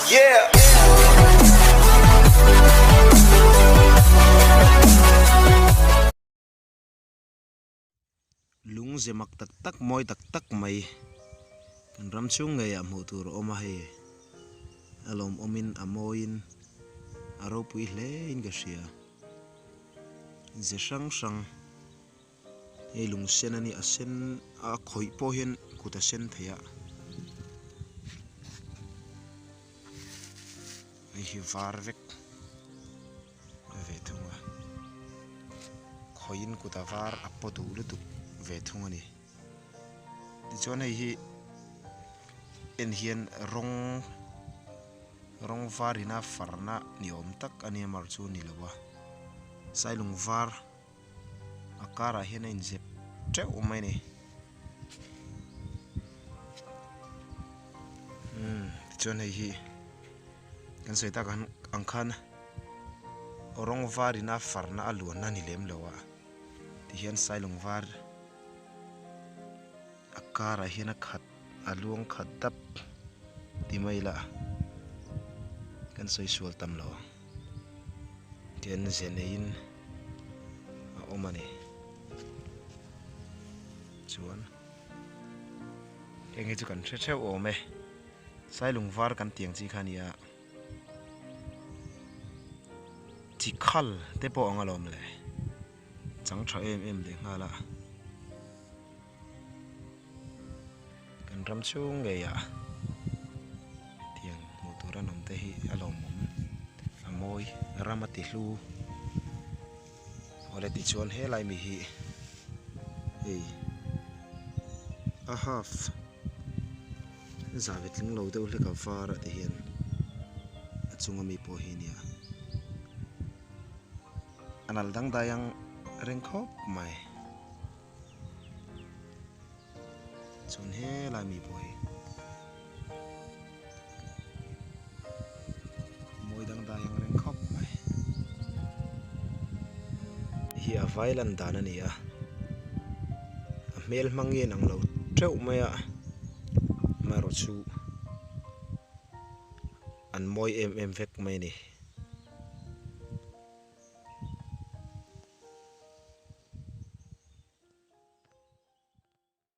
Yeah. Lung ze mak tak tak mawi tak tak mai kan ram chhung ngeiah hmuh tur a awm a hei a lawmawmin a mawiin a ropui hle in ka hria ze hrang hrang hei lung sen a ni a sen a khawih pawh hian kut a sen thei a hei hi var vek. ve thung a khawiin kut a var a paw duh lutuk ve thung a ni tichuan hei hi en hian rawng rawng var ina farna ni awm tak a nia mar chu a ni lo a sailung var a karah hian a inzep teuh mai a ni umm tichuan hei hi. Kan sawi tak ang khan rawng varina farna a luanna a ni lem lo a tihian sailung var a karah hian a khat a luang khat dap ti mai ila kan sawi sual tam lo ang tihian ze neiin a awm a ni chuan heng hi chu kan hre theuh awm e. Sailung var kan tiang chi kha a nia chi khal te pawh ang alawm le chang tha em em leh nghal a kan ram chhung ngei ah tiang hmuh tur an awm te hi a lawmawm a mawi ram a ti hlu awle tichuan helai mi hi hei a half. Zah ve tling lo deuh hlek a var ah te hian a chunga mi pawh hi nia a nalh dangdai ang reng khawp mai chuan helai mi pawh hi mawi dangdai ang reng khawp mai hi a vai lan dan a ni a a hmel hmang nge inang lo teuh mai a amaherawhchu an mawi em em vek mai a ni.